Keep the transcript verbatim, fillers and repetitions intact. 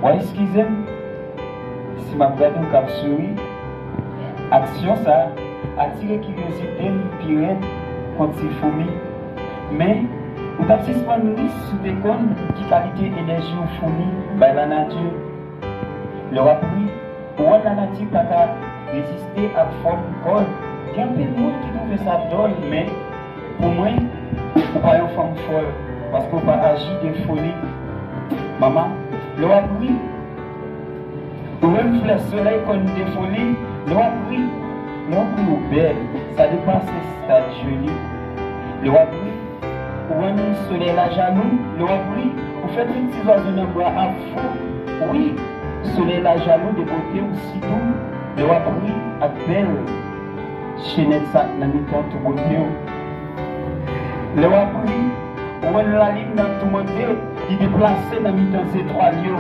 W a eskize m si m ap gade w k ap souri. Aksyon sa a atire kiryozite m pi rèd kont ti foumi. Men, ou t ap sispann ri si w te konn ki kalite enèji w founi bay lanati. Lè w ap ri, ou wè lanati pa ka reziste ak fòm kò l. Gen anpil moun ki twouve sa dòl, men pou mwen, ou pa yon fanm fòl, paske w pa aji de foli. Mama, lè w ap ri, ou menm flè solèy kòn de foli. Lè w ap ri, lè w ap ri, ou bèl, sa depase stad joli. Lè w ap ri, ou rann solèy la jalou. Lè w ap ri, ou fè tout ti zwazo nan bwa ap fou. Wi, solèy la jalou de bote w, sitou lè w ap ri ak bèl chenèt sa k nan mitan tou bote w. Lè w ap ri, ou rann lalin nan toumante, li deplase nan mitan zetwal yo.